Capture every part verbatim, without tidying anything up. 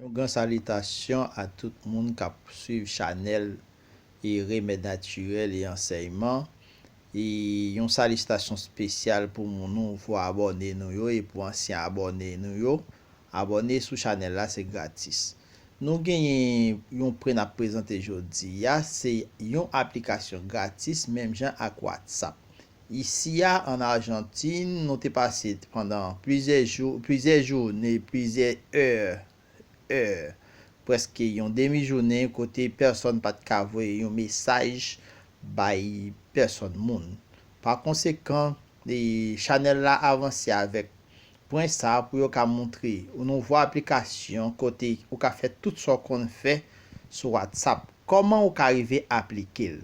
Yon gran salitasyon a tout moun k ap swiv chanèl e Remèd Natirèl e Ansèyman. E yon salitasyon espesyal pou moun nouvo abòne nou yo e pou ansyen abòne nou yo. Abòne sou chanèl la, se gratis. Nou genyen yon pre n ap prezante jodi a, se yon aplikasyon gratis, menm jan ak WhatsApp. Isi a, an Ajantin, nou te pase pandan plizyè jou, plizyè jounen, plizyè è, è, prèske yon demi jounen kote pèsonn pa t ka voye yon mesaj bay pèsonn moun. Pa konsekan, e, chanèl la avanse avèk pwen sa pou yo ka montre yon nouvo aplikasyon kote ou ka fè tout sa w konn fè sou WhatsApp. Kòman ou ka rive aplike l?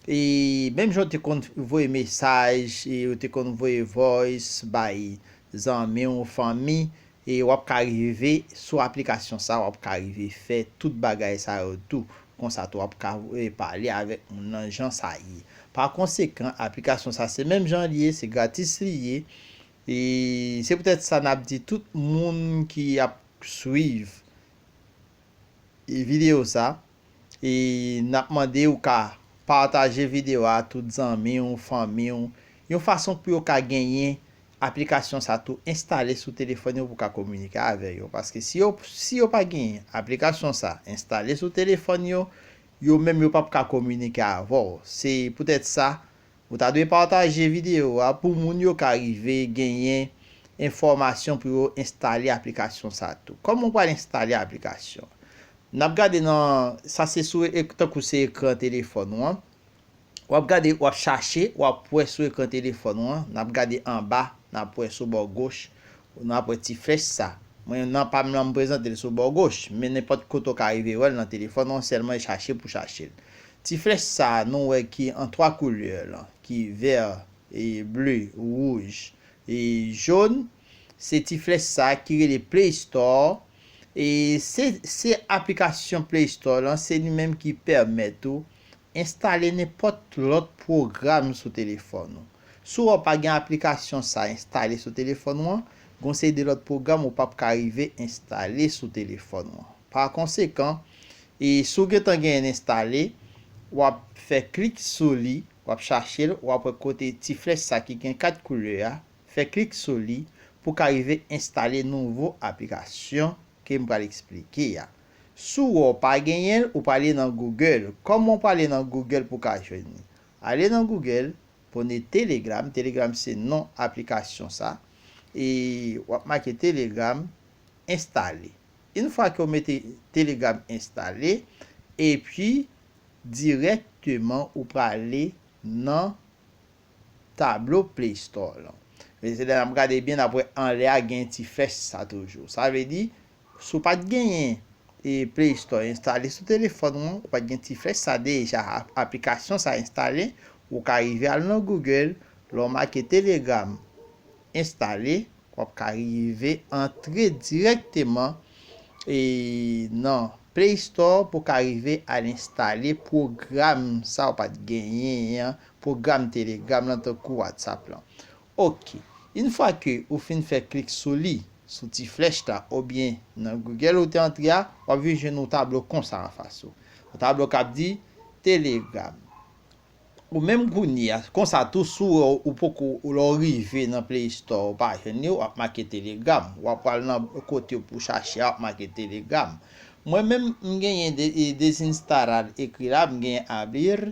E menm jan w te konn voye mesaj, e ou te konn voye voice bay zanmi w, fanmi, e w ap ka rive sou aplikasyon sa, w ap ka rive fè tout bagay sa yo tou. Konsa tou, w ap ka, e, pale avèk moun nan jan sa ye. Pa konsekan, aplikasyon sa se menm jan li ye, se gratis li ye. E se poutèt sa n ap di tout moun ki ap swiv e videyo sa, e n ap mande ou ka pataje videyo a tout zanmi w, fanmi w, yon fason pou yo ka genyen aplikasyon sa tou enstale sou telefòn yo pou ka kominike avè yo. Paske si yo, si yo pa genyen aplikasyon sa enstale sou telefòn yo, yo menm yo p ap ka kominike avè w. Se poutèt sa, ou ta dwe pataje videyo a pou moun yo ka rive genyen enfòmasyon pou yo enstale aplikasyon sa tou. Kòman w pral enstale aplikasyon? N ap gade nan, sa se sou ek-, tankou se ekran telefòn ou an. W ap gade, w ap chache, w ap wè sou ekran telefòn ou an. N ap gade anba, n ap wè sou bò goch, n ap wè ti flèch sa. Mwen, nan pa m lan, m prezante l sou bò goch, men nenpòt kote w ka rive wè l nan telefòn ou an, sèlman e chache pou chache l. Ti flèch sa, nou wè ki an twa koulè lan, ki vè, e ble, wouj, e jòn, se ti flèch sa ki rele Play Store. E se, se aplikasyon Play Store lan, se li menm ki pèmèt ou enstale nenpòt lòt pwogram sou telefòn ou. Si w pa gen aplikasyon sa enstale sou telefòn ou an, gon seri de lòt pwogram ou p ap ka rive enstale sou telefòn ou an. Pa konsekan, e si w gentan genyen l enstale, w ap fè klik sou li, w ap chache l, w ap wè kote ti flèch sa ki gen kat koulè a, fè klik sou li pou w ka rive enstale nouvo aplikasyon ke m pral eksplike a. Si w pa genyen l, ou prale nan Google. Kòman w prale nan Google pou w ka jwenn li? Ale nan Google, ponnen Telegram. Telegram se non aplikasyon sa. E w ap make Telegram, enstale. Yon fwa ke w mete Telegram enstale, epi dirèkteman ou prale nan tablo Play Store lan. Men se lè n ap gade byen, n ap wè anlè a gen ti flèch sa toujou. Sa vle di, si w pa t genyen, e, Play Store enstale sou telefòn ou an, ou pa t gen ti flèch sa deja, ap-, aplikasyon sa enstale, ou ka rive al nan Google, lè w make Telegram enstale, w ap ka rive antre dirèkteman, e, nan Play Store pou w ka rive al enstale pwogram sa w pa t genyen an, pwogram Telegram lan tankou WhatsApp lan. Oke. Yon fwa ke ou fin fè klik sou li, sou ti flèch la, oubyen nan Google ou te antre a, w ap vin jwenn yon tablo konsa anfas ou. Yon tablo k ap di Telegram. Ou menm kounye a, konsa tou, si w, ou poko, lè w rive nan Play Store, ou pa jwenn li, w ap make Telegram. W ap pral nan kote pou chache a, w ap make Telegram. Mwen menm, m genyen de, e, desinstalar ekri la, m genyen abrir.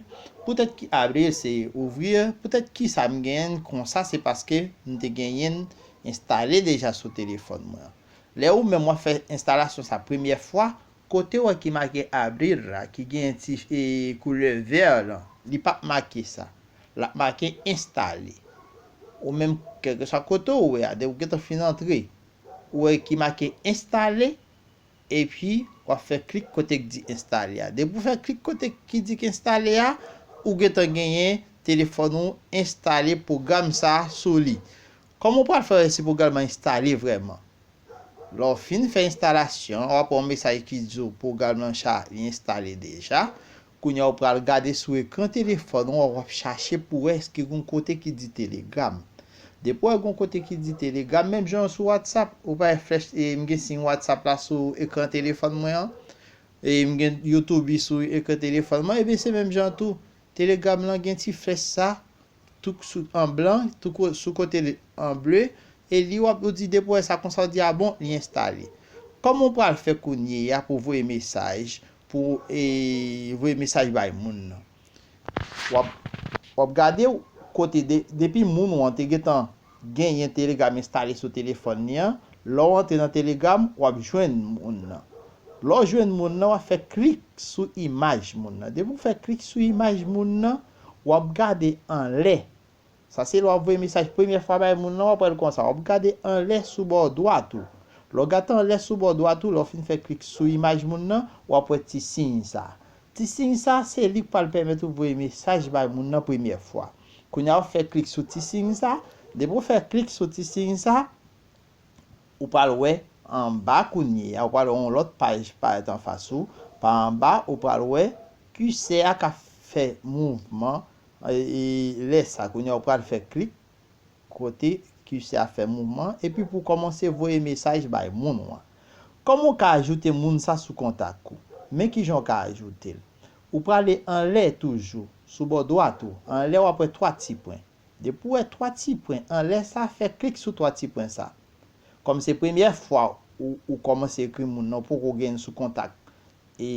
Poutèt ki abrir se ouvrir, poutèt ki sa m genyen konsa, se paske m te genyen enstale deja sou telefòn mwen an. Lè ou menm w ap fè enstalasyon sa premyè fwa, kote w wè ki make abrir la, ki gen ti, e, koulè vè lan, li p ap make sa. L ap make enstale. Ou menm, kèlkeswa kote w wè a, depi w gentan fin antre, ou wè ki make enstale, epi w ap fè klik kote k di enstale a. Depi w fè klik kote ki di k enstale a, ou gentan genyen telefòn ou enstale pwogram sa a sou li. Kòman w pral fè wè si pwogram lan enstale vrèman? Lè w fin fè enstalasyon an, w ap wè yon mesaj ki di w pwogram lan cha-, li enstale deja. Kounye a, w pral gade sou ekran telefòn ou an, w ap chache pou wè èske gen yon kote ki di Telegram. Depi w wè gon kote ki di Telegram, menm jan sou WhatsApp, ou pa wè flèch, e, m gen siy WhatsApp la sou ekran telefòn mwen an, e m gen YouTube sou ekran telefòn mwen, ebyen se menm jan tou. Telegram lan gen ti flèch sa, tou sou, an blan, tou ko-, sou kote li an ble, e li w ap, ou di depi w wè sa konsa, ou di a bon, li enstale. Kòman w pral fè kounye a pou voye mesaj, pou, e, voye mesaj bay moun nan? W ap, w ap gade kote de, depi moun ou an te gentan genyen Telegram enstale sou telefòn li an, lè w antre nan Telegram, w ap jwenn moun nan. Lè w jwenn moun nan, w ap fè klik sou imaj moun nan. Depi w fè klik sou imaj moun nan, w ap gade anlè. Sa se lè w ap voye mesaj premyè fwa bay moun nan, w ap wè l konsa. W ap gade anlè sou bò dwat ou. Lè w gade anlè sou bò dwat ou, lè w fin fè klik sou imaj moun nan, w ap wè ti siy sa. Ti siy sa, se li k pral pèmèt ou voye mesaj bay moun nan premyè fwa. Kounye a, w ap fè klik sou ti siy sa. Depi w fè klik sou ti siy sa, ou pral wè anba kounye a, ou pral wè yon lòt paj parèt anfas ou. Pa anba, ou pral wè kisè a ka fè mouvman. E, e, lè sa, kounye a, ou pral fè klik kote kisè a fè mouvman, epi pou w kòmanse voye mesaj bay moun ou an. Kòman w ka ajoute moun sa sou kontak ou? Men kijan w ka ajoute l. Ou prale anlè toujou, sou bò dwat ou, anlè w ap wè twa ti pwen. Depi w wè twa ti pwen anlè sa, fè klik sou twa ti pwen sa. Kòm se premyè fwa ou, ou kòmanse ekri moun nan, ou poko gen l sou kontak, e,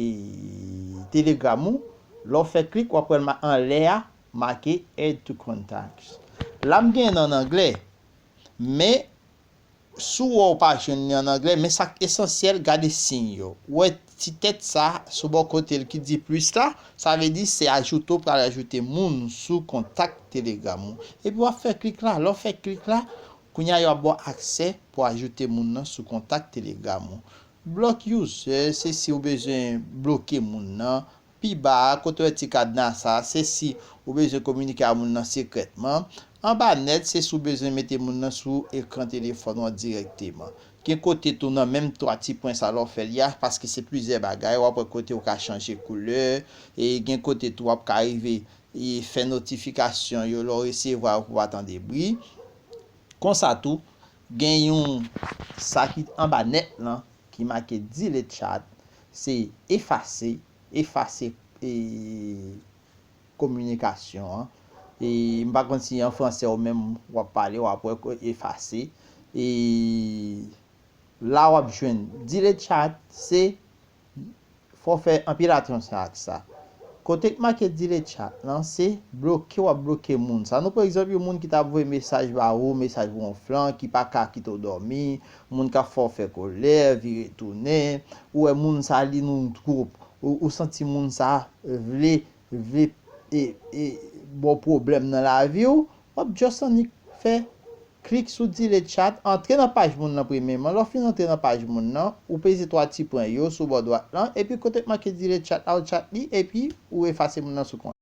Telegram ou, lè w fè klik, w ap wè l ma-, anlè a, make Add to Contacts. La m gen l an anglè, men si w wè w pa jwenn li an anglè, men sa k esansyèl, gade siy yo. Ou wè ti tèt sa sou bò kote l ki di plis la, sa vle di se ajoute w pral ajoute moun sou kontak Telegram ou. Epi w ap fè klik la, lè w fè klik la, kounye a yo ap ba w aksè pou ajoute moun nan sou kontak Telegram ou. Block user, se si w bezwen bloke moun nan. Pi ba a, kote w wè ti kadna sa, se si ou bezwen kominike a moun nan sekrètman. Anba nèt, se si w bezwen mete moun nan sou ekran telefòn ou an dirèkteman. Gen kote tou nan menm twa ti pwen sa lè w fè li a, paske se plizyè bagay, w ap wè kote w ka chanje koulè, e gen kote tou w ap ka rive e fè notifikasyon yo lè w resevwa yo pou w pa tande bri. Konsa tou, gen yon sa ki anba nèt lan ki make delete chat, se efase, efase, e, kominikasyon an. E m pa konn si an fransè ou menm w ap pale, w ap wè efase. E la w ap jwenn delete chat, se fò w fè anpil atansyon ak sa. Kote k make delete chat lan, se bloke w ap bloke moun sa. Nou pran egzanp yon moun ki t ap voye mesaj ba ou, mesaj wonflan, ki pa ka kite w dòmi, moun k ap fè w fè kòlè, vire tounen, ou wè moun sa li nan yon twoup, ou, ou santi moun sa vle, vle, e, e, ba w pwoblèm nan lavi w, w ap just annik fè klik sou delete chat, antre nan paj moun nan premyèman. Lè w fin antre nan paj moun nan, ou peze twa ti pwen yo sou bò dwat lan, epi kote k make delete chat la, ou chat li, epi ou efase moun nan sou kontak.